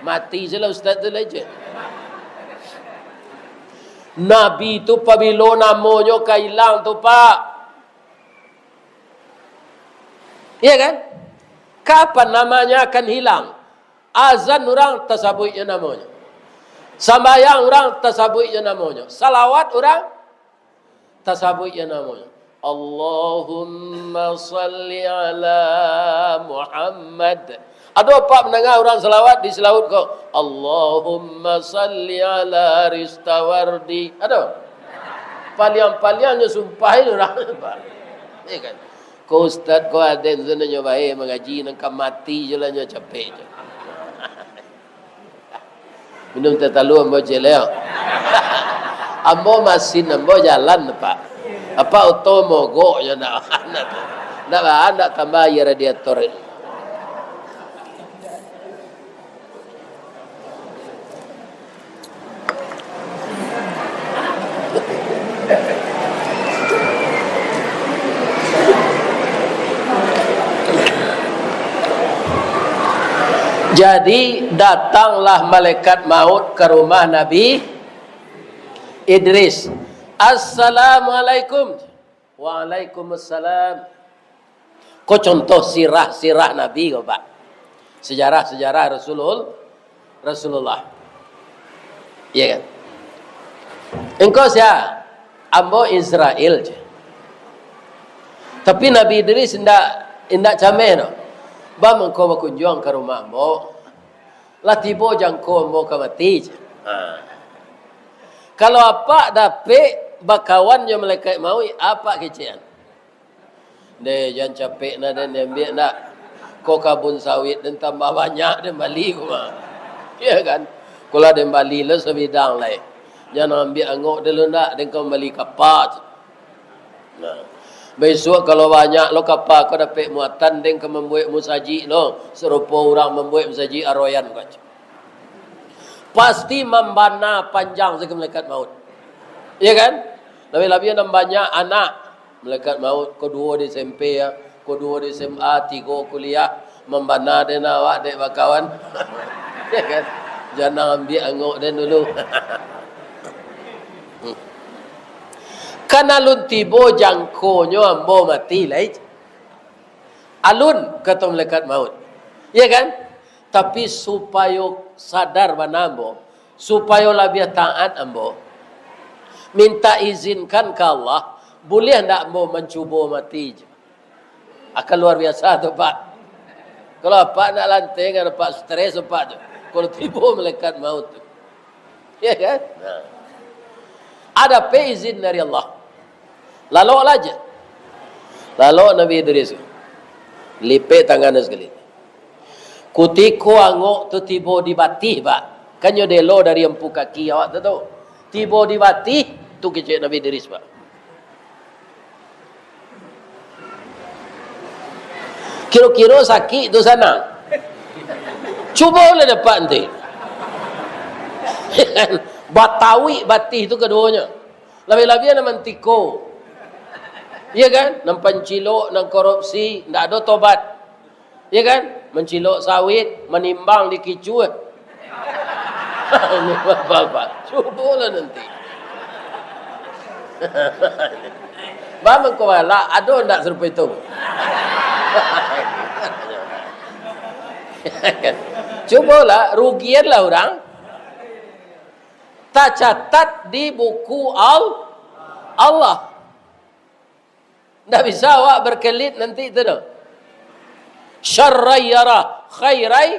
Mati se lah ustaz tu lai je. Nabi tu pabilo namonyo ka ilang tu, Pak. Iya kan? Kapan namanya akan hilang? Azan urang tasabuiknyo namonyo. Sambayang urang tasabuiknyo namonyo. Salawat urang tasabuiknyo namonyo. Allahumma salli ala Muhammad. Ado apak mandanga urang salawat di salawat ko, "Allahumma salli ala Ristawardi." Ado? Paliang-paliangnyo sumpah itu urang. Iya kan? Ko ustaz ko aden tu nyo bae mangaji, nan ka mati je lah nyo capek je. Minum teh talua ambo ciek lai. Ambo masin ambo jalan, Pak. Apak oto mogok nyo ndak, ndak, ndak tambah aia radiator. Jadi, datanglah malaikat maut ka rumah Nabi Idris. "Assalamualaikum." "Waalaikumsalam." Ko contoh sirah-sirah Nabi ko, Pak. Sejarah-sejarah Rasulul-, Rasulullah. Iya kan? "Engkau sia?" "Ambo Israel," je. Tapi Nabi Idris indak, indak cameh doh. "Ba mangko bakunjuang ka rumah ambo. Lah tibo jangko ambo ka mati," je. Ha. Kalau apak dapek bakawan jo malaikat mauik, apak kecekan. "Deh, jan capek nah, den, diambiak ndak? Ko kabun sawit den tambah banyak, den bali ko mah." Iya kan? Ko lah den bali lah sabidang lai. "Jan ambiak angok dulu ndak, den ka mambali kapa." Nah, bisuak kalau banyak lo kapa ko dapek muatan, den ka mambuek musajik lo, sarupo urang mambuek musajik Aroyan ko. Pasti mambana panjang sajo malaikat maut. Iya kan? Labiah-labiah nan banyak anak. Malaikat maut, ko duo di S M P ya, ko duo di S M A, tigo kuliah, mambana den awak dek bakawan. Ya kan? Jan ambiak angok den dulu. Kan alun tibo jangkonyo ambo mati lai. Alun, kato malaikat maut. Ya kan? Tapi supayo sadar bana ambo, supayo labiah taat ambo, minta izinkan ka Allah, buliah ndak ambo mancubo mati je? Akan luar biasa tu, Pak. Kalau apak nak lanteng, apak stres apak tu. Kalau tibo malaikat maut tu. Ya kan? Nah. Ado pe izin dari Allah. Laloklah je. Lalok Nabi Idris. Lipek tangan sakali. Kutiko angok tu tibo di batih, Pak. Kan nyo delo dari ampu kaki awak tu, tu. Tibo di batih, tu kecek Nabi Idris, Pak. Kiro-kiro sakik tu sanang. Cubolah dapek nanti. Batawik batih tu kaduonyo. Labiah-labiah nan mantiko. Iya kan? Nan pancilok, nan korupsi, ndak ado tobat. Iya kan? Mancilok sawit, manimbang di kicua. Bapak, cubolah nanti. Ba mangko balak, ado ndak sarupo itu? Cubolah, rugianlah urang. Tacatat di buku Al-, Allah. Ndak bisa awak berkelit nanti tu doh. Syarrai yarah, khairai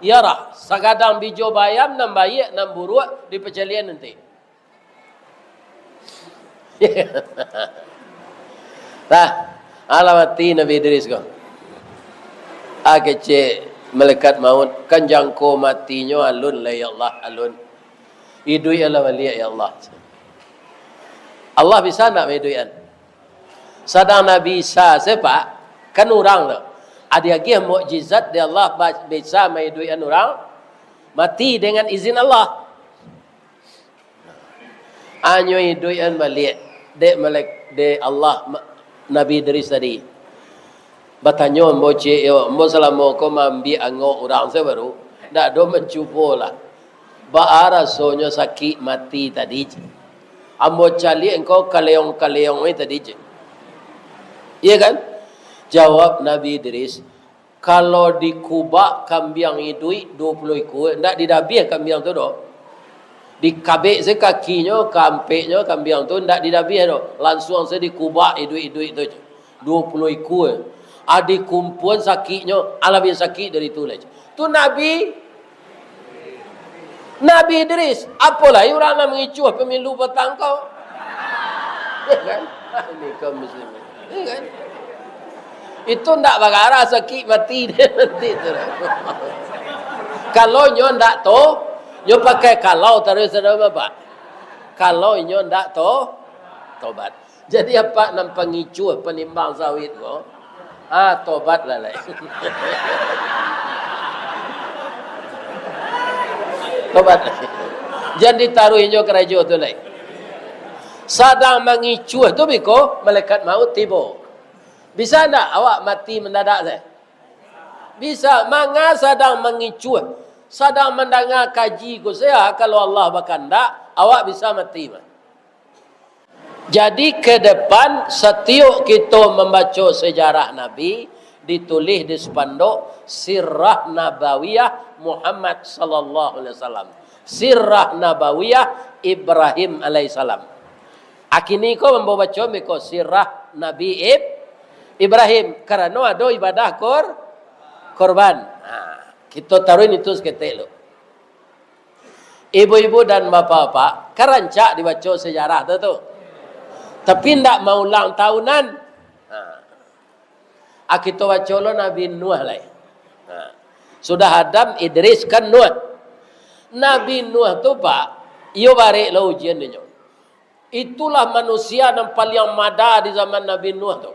yarah. Sagadang bijo bayam, nan baiak, nan buruak, dipacalian nanti. Lah, alah mati Nabi Idris ko. Ah, kecek malaikat maut, kan jangko matinyo alun lah, ya Allah, alun. Iduik alah baliak, ya Allah. Allah bisa ndak maiduikan? Sadang Nabi Isa se, Pak, kan urang tu. Ado agiah mukjizat di Allah ba-, bisa maiduikan urang mati dengan izin Allah. Anyo iduikan baliak dek malek-, dek Allah ma-, Nabi Idris tadi. Batanyo ambo ciek yo, ambo salamo ko maambiak angok urang se baru, ndak ado mancubo lah. Baa rasonyo sakik mati tadi, cek. Ambo caliak engkau kaleong-kaleong ni tadi, cek. Iya kan? Jawab Nabi Idris, kalau dikubak kambiang iduik duo puluah ikua, ndak didabiah kambiang tu doh. Dikabek se kakinyo, kampeknyo kambiang tu, ndak didabiah doh. Lansuang se dikubak iduik-iduik tu, cek. Duo puluah ikua. Adi kumpuan sakiknyo, alah labiah sakik dari tu lai. Tu Nabi, Nabi Idris. Apo lai urang nan mangicuah pamilu patang ko? Ya kan? Ini kaum muslimin. Ya kan? Itu ndak bagara sakik mati dia nanti tu. Kalau nyo ndak to, nyo pakai kalau taruih, saudara Bapak. Kalau inyo ndak to, tobat. Jadi, apak nan pangicuah panimbang sawit ko, ah, tobatlah lai. Tobat. Jan ditaruih inyo karajo tu lai. Sadang mangicuah tu biko malaikat maut tibo. Bisa ndak awak mati mandadak se? Bisa, manga sadang mangicuah, sadang mandanga kaji ko sajo, kalau Allah bakandak, awak bisa mati mah. Jadi, ke depan, satiok kito mambaco sejarah Nabi, ditulih di spanduk Sirah Nabawiyah Muhammad sallallahu alaihi wasallam, Sirah Nabawiyah Ibrahim alaihissalam. Akini ko mambaco beko Sirah Nabi Ib-, Ibrahim, karano ado ibadah kor-, korban. Ha, kito taruih itu saketek lu. Ibu-ibu dan bapak-bapak, kan rancak dibaco sejarah tu, tu. Tapi ndak maulang tahunan. Ha. Ah, kito baco lo Nabi Nuh lai. Ha. Sudah Adam, Idris, kan Nuh. Nabi Nuh tu, Pak, iyo barek lo ujian inyo. Itulah manusia nan paliang mada di zaman Nabi Nuh tu.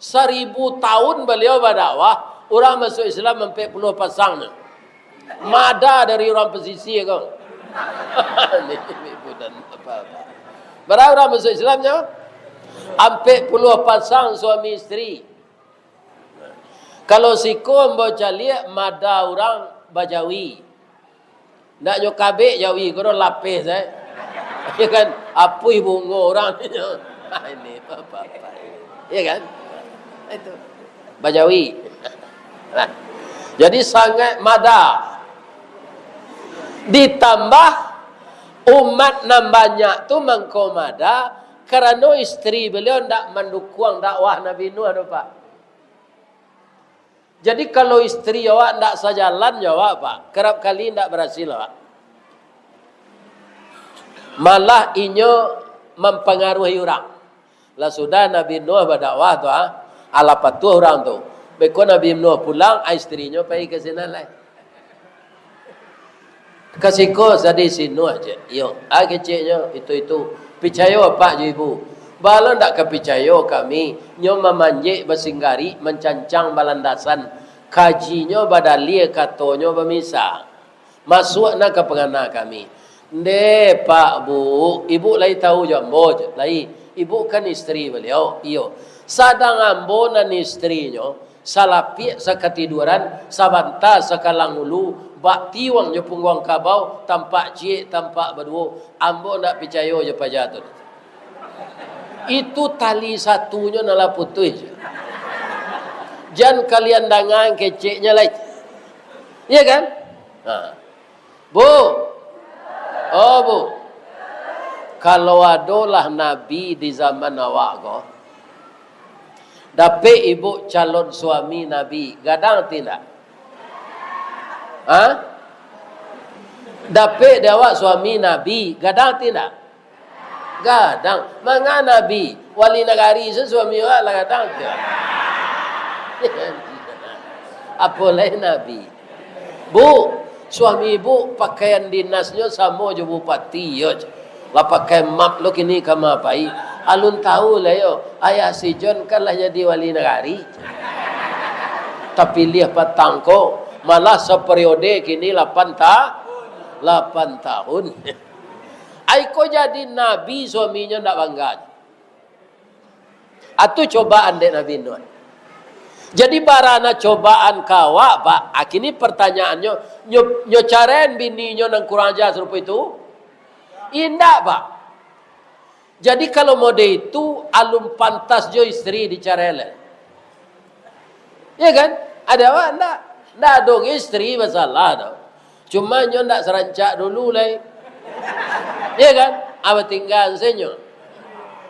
Saribu tahun baliau badakwah, urang masuk Islam ampek puluah pasang nyo. Mada dari urang pasisia ko. Bara urang masuk Islam nyo? Ampek puluah pasang suami isteri. Kalau siko ambo caliak, mada urang bajawi. Ndak nyo kabek jawi ko doh, lapeh sae. Ya kan? Apuih bungo urang. Ini apa-apa. Ya kan? Itu. Bajawi. Nah. Jadi sangat mada. Ditambah umat nan banyak tu mangko mada, karano isteri baliau ndak mandukuang dakwah Nabi Nuh tu, Pak. Jadi, kalau isteri awak ndak sajalan jo awak, Pak, kerap kali ndak barasil awak. Malah inyo mampangaruhi urang. Lah sudah Nabi Nuh badakwah tu, ah, alah patuah urang tu. Beko Nabi Nuh pulang, ah, isterinyo pai ka sinan lai. Ka siko sadih si Nuh, cek. Iyo, ah, keceknyo, itu-itu. Picayo apak jo ibu. Baa lo ndak ka picayo kami, nyo mamanjek basinggarik, mancancang balandasan. Kajinyo badalia, katonyo bamisa. Masuak na ka pangana kami. Ndeh, Pak, Bu, ibu lai tahu jo ambo, cek. Lai, ibu kan isteri baliau. Iyo. Sadang ambo nan isterinyo, salapiak sakatiduaran, sabanta sakalang ulu, bak tiuang jo pungguang kabau, tampak ciek, tampak baduo. Ambo ndak picayo jo paja tu. Itu tali satunyo nan lah putuih. Jan kalian dangaan keceknyo lai. Iya kan? Ha. Bu. Oh, Bu. Kalau adolah nabi di zaman awak ko, dapek ibu calon suami nabi, gadang ati ndak? Ha? Dapek di awak suami nabi, gadang ati ndak? Gadang. Manga nabi, wali nagari se suami awak lah gadang tu. Apo lai nabi. Bu, suami ibu pakaian dinasnyo samo jo bupati, yo. Lah pakai map lo kini ka ma pai. Alun tahu lah yo, ayah si John kan lah jadi wali nagari. Tapiliah patang ko, malah saperiode kini lapan ta-, lapan tahun. Ai ko jadi nabi suaminyo ndak bangga. Atu cobaan dek Nabi Nuh. Jadi, bara na cobaan ka awak, Pak? Ah, kini pertanyaannyo, nyo, nyo caraian bininyo nan kurang aja sarupo itu? Indak, Pak. Jadi, kalau mode itu, alun pantas jo isteri dicarai lai. Ya kan? Ada awak ndak? Ndak ado ge isteri masalah tu. Cuma nyo ndak sarancak dulu lai. Ya kan? Apa tinggal senyo?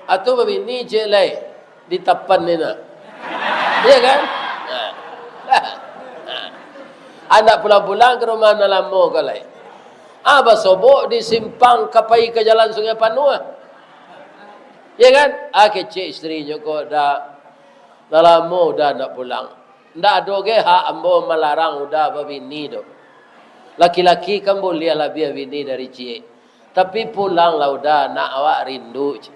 Atau babini cek lai di tapan ni nak. Ya kan? Nah. Andak pulang-pulang ke rumah nan lamo ko lai. Ah, basobok di simpang ka pai ka jalan Sungai Panuah. Ya kan? Ah, kecek isterinyo ko dah. Lah lamo udah ndak pulang. Ndak ado ge hak ambo malarang udah babini doh. Laki-laki kan buliah labiah bini dari ciek. Tapi pulanglah udah, nak awak rindu, cek.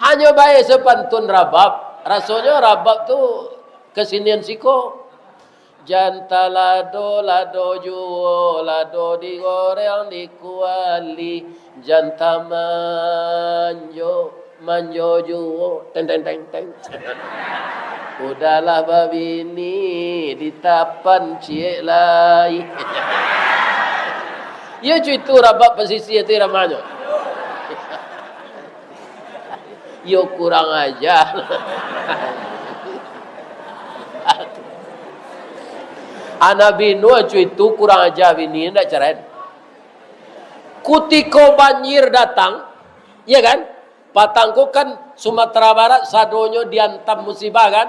Hanyo bae sapantun rabab. Rasonyo rabab tu kasenian siko. Jan talado, lado juo, lado digoreng, dikuali. Jan tamanjo, manjo juo. Teng, teng, teng, teng. Udahlah babini, ditapan ciek lai. Iyo cuitu rabab pasisia tu iramanyo. Iyo kurang aja. Nabi Nuh cuitu kurang aja bini, ndak cerai. Kutiko banjir datang, ya kan? Patang ko kan Sumatera Barat sadonyo diantam musibah kan?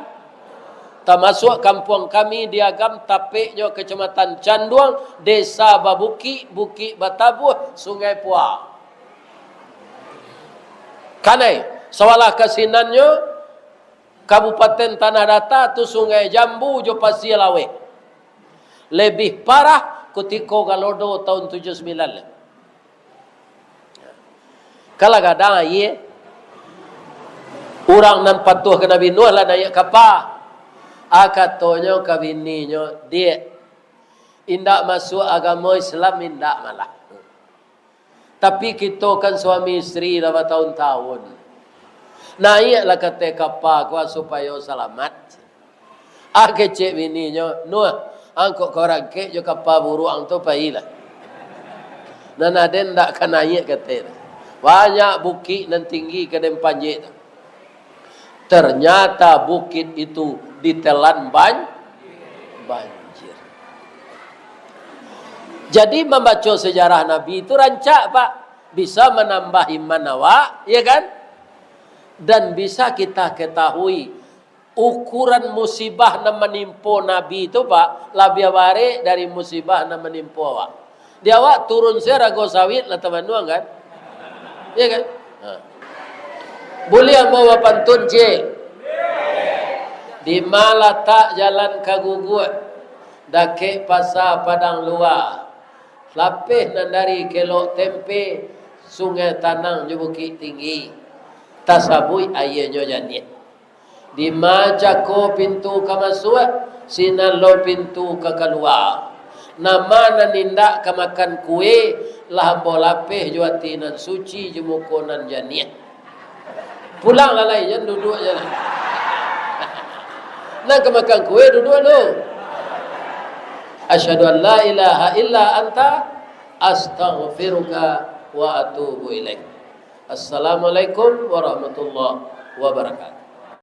Tamasuak kampuang kami di Agam, tapeknyo Kecamatan Canduang, desa babukik, bukik batabuah, sungai Pua. Kanai, sawalah kasinannyo, Kabupaten Tanah Data tu Sungai Jambu jo Pasia Laweh. Lebih parah kutiko Galodo tahun tujuh sembilan lah. Kalah gadang aia. Urang nan patuah ka Nabi Nuh lah naiak kapa. Ah, katonyo ka bininyo, "Diak, indak masuak agamo Islam, indak malah. Tapi kito kan suami isteri lah batahun-tahun. Naiaklah ka ateh kapa ko supayo salamat." Ah, kecek bininyo, "Nuh, angkok ka barangkek jo kapa buruak ang tu, pailah. Nan aden ndak ka naiak ka ateh tu. Banyak bukik nan tinggi ka den panjek tu." Ternyata bukik itu ditelan ban-, banjir. Jadi, mambaco sejarah Nabi itu rancak, Pak. Bisa manambah iman awak, ya kan? Dan bisa kita ketahui ukuran musibah nan manimpo Nabi tu, Pak, labiah barek dari musibah nan manimpo awak. Di awak turun se rago sawit lah tamanuang, kan? Ya, kan? Ha. Buliah ambo bapantun, ciek? Di ma latak jalan ka Guguak, dakek Pasa Padang Lua, lapeh nan dari Kelok Tempe, Sungai Tanang jo Bukik Tinggi, tasabuik aianyo janiah. Di ma cako pintu ka masuak, sinan lo pintu ka kalua. Nan ma nan indak ka makan kue, lah ambo lapeh jo ati nan suci, jo muko nan janiah. Pulang lah lai, jan duduak je lah. Nan ka makan kue, duduak dulu. Asyhadu an la ilaha illa anta, astaghfiruka wa atubu ilaik. Assalamualaikum warahmatullahi wabarakatuh.